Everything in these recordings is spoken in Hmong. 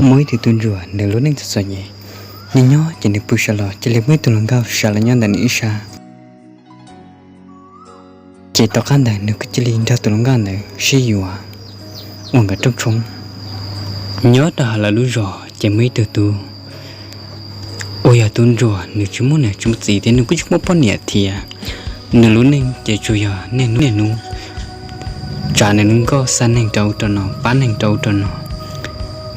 Muaj ib tug tub ntsuag nws lub neej txom txom nyem, nyob nyob ces nws pw sawv los cia li muaj ib tug hluas nkauj sawv los nyob ntawm nws ib sab. Ces tom qab ntawd nws kuj cia li nrog tus hluas nkauj ntawd sib yuav ua nkawd rooj tshoob. Nyob rau hauv lawv lub zos ces muaj ib tug tub uas yog tub ntsuag, nws tsis muaj niam tsis muaj txiv thiab nws kuj tsis muaj poj niam thiab. Nws lub neej ces tsuas yog niaj hnub niaj hnub tsav nws lub nkoj xa neeg rau ub rau no, pab neeg rau ub rau no.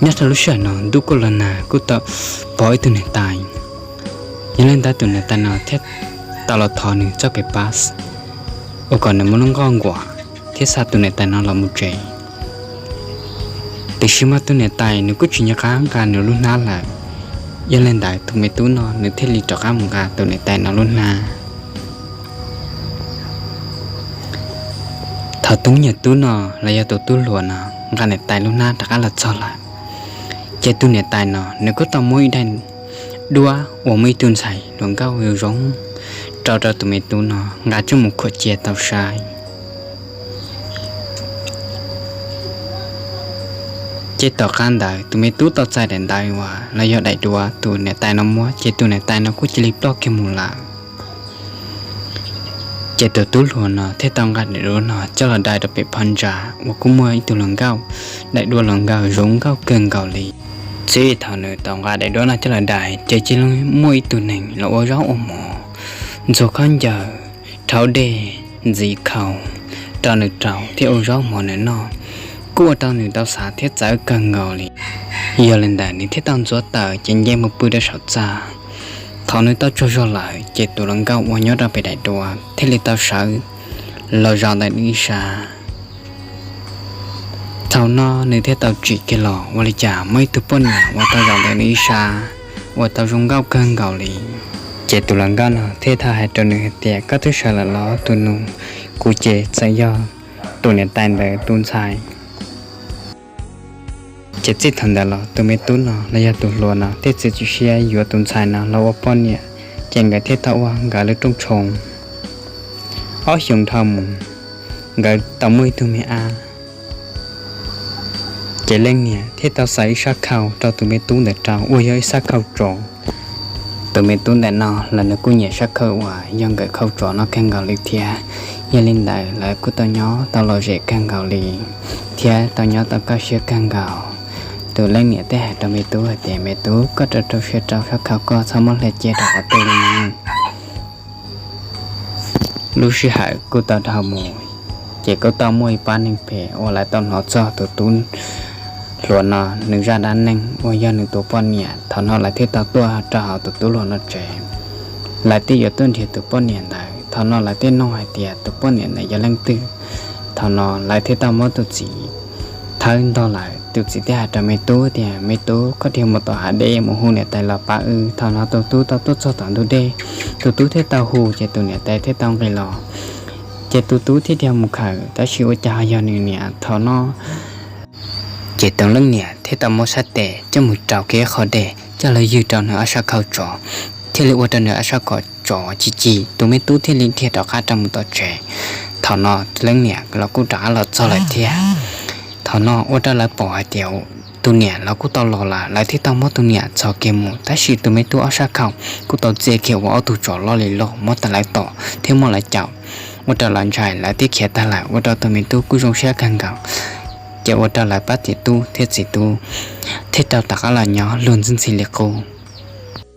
Nyob rau lub sij hawm no ntuj kuj los nag kuj tau pom ib tug niam tais. Yog li ntawd tus niam tais no thiaj tau los thov nws txoj kev pab uas kom nws muab lub nkoj nkuas thiab xa tus niam tais no los mus tsev. Tiam sis mas tus niam tais nws kuj tsis nco qab nqa nws lub hnab lawm. Yog li ntawd tus me tub no nws thiaj li rov qab mus nqa tus niam tais no lub hnab. Thaum tus me nyuam tub no los yog tus tub hluas no nqa niam tais lub hnab rov qab los txog lawm, ces tus niam tais no nws kuj tau muab ib daim duab uas muaj ib tug ntxhais hluas nkauj zoo zoo rau rau tus me tub no nqa coj mus khuam cia tau saib. Ces tom qab ntawd tus me tub tau txais daim ntawv uas los yog daim duab tus niam tais no muab, ces tus niam tais no kuj cia li ploj kiag mus lawm. Ces tus tub hluas no thiaj tau nqa daim duab no coj los dai rau pem phab ntsa uas kuj muaj ib tug hluas nkauj, daim duab hluas nkauj zoo nkauj kawg nkaus li. Txij thaum nws tau nqa daim duab no coj los dai ces cia li muaj ib tug neeg los ua zaub ua mov, ntxuag khaub ncaws, rhaub dej, ntxiv khau rau nws rau thiab ua zaub mov nws noj, kuj ua rau nws tau xav thiab txawv kawg nkaus li. Yog li ntawd nws thiaj tau ntxuav taws ces nce mus pw rau saum txaj. Thaum nws tau tsaug zog lawm ces tus hluas nkauj uas nyob rau pem daim duab thiaj li tau sawv los zaum ntawm nws ib sab. Thaum no nws thiaj tau tsim kiag los ua li cas muaj ib tug poj niam uas tau zaum ntawm nws ib sab uas tau zoo nkauj kawg nkaus li. Ces tus hluas nkauj no thiaj tau hais rau nws hais tias, koj twb sawv lawm los tus nus? Kuv ces txawm yog tus niam tais ntawd tus ntxhais. Ces txij thaum ntawd los tus me tub no los yog tus hluas no thiaj txiav txim siab yuav tus ntxhais no los ua poj niam, ces nkawd thiaj tau ua nkawd lub rooj tshoob. Ob xyoos dhau mus, nkawd tau muaj ib tug me ab. Ces leej niam thiaj tau xaiv ib sab khau rau tus me tub ntawd rau uas yog ib sab khau tsov. Tus me tub ntawm no los nws kuj nyiam sab khau uas yog nkawm khau tsov no kawg nkaus li thiab. Yog li ntawd lawv kuj tau nyob tau lom zem kawg nkaus li thiab tau nyob tau kaj siab kawg nkaus. Tus leej niam thiaj hais rau me tub hais tias, me tub, koj rau rau siab rau sab khau, koj txhob muab hle cia rau qhov twg li na. Lub sij hawm kuj tau dhau mus, ces kuj tau muaj ib pab neeg phem uas lawv tau hnov txog tus tub hluas no nws zaj dab neeg uas yog nws tus poj niam. Thaum no lawv thiaj tau tuaj rau hauv tus tub hluas no tsev. Lawv thiaj yuav tuaj nrhiav tus poj niam ntawd. Thaum no lawv thiaj nug hais tias tus poj niam ntawd yog leej twg. Thaum no lawv thiaj tau muab tus txiv thawb ntog lawm. Tus txiv thiaj hais rau me tub tias, me tub, koj dhia mus tom hav dej mus hu niam tais los pab wb. Thaum no tus tub tau tuaj txog tom ntug dej, tus tub thiaj tau hu ces tus niam tais thiaj tau nqis los. Ces tus tub thiaj dhia mus khawm, tab sis ua cas ho yog nws niam. Thaum no ces tus leej niam thiaj tau muab sab tes coj mus rau kiag ib qho dej coj los ywg rau nws ob sab khau tsov, thiaj li ua rau nws ob sab khau tsov ci ci. Tus me tub thiaj li dhia rov qab rau mus tom tsev. Thaum no leej niam los kuj rov qab los txog lawm thiab. Thaum no ua rau lawv pom hais tias tus niam los kuj tau los lawm, lawv thiaj tau muab tus niam txhos kiag mus, tab sis tus me tub ob sab khau kuj tau txia kiag ua ob tug tsov loj li loj muab tag lawv tom thiab muab lawv caum. Ua rau lawv ntshai, lawv thiaj khiav tag lawm, ua rau tus me tub kuj zoo siab kawg nkaus. Ces ua rau lawv pab txiv tub thiab txiv tub thiaj rau tom qab los nyob luag ntxhi ntxhi li qub.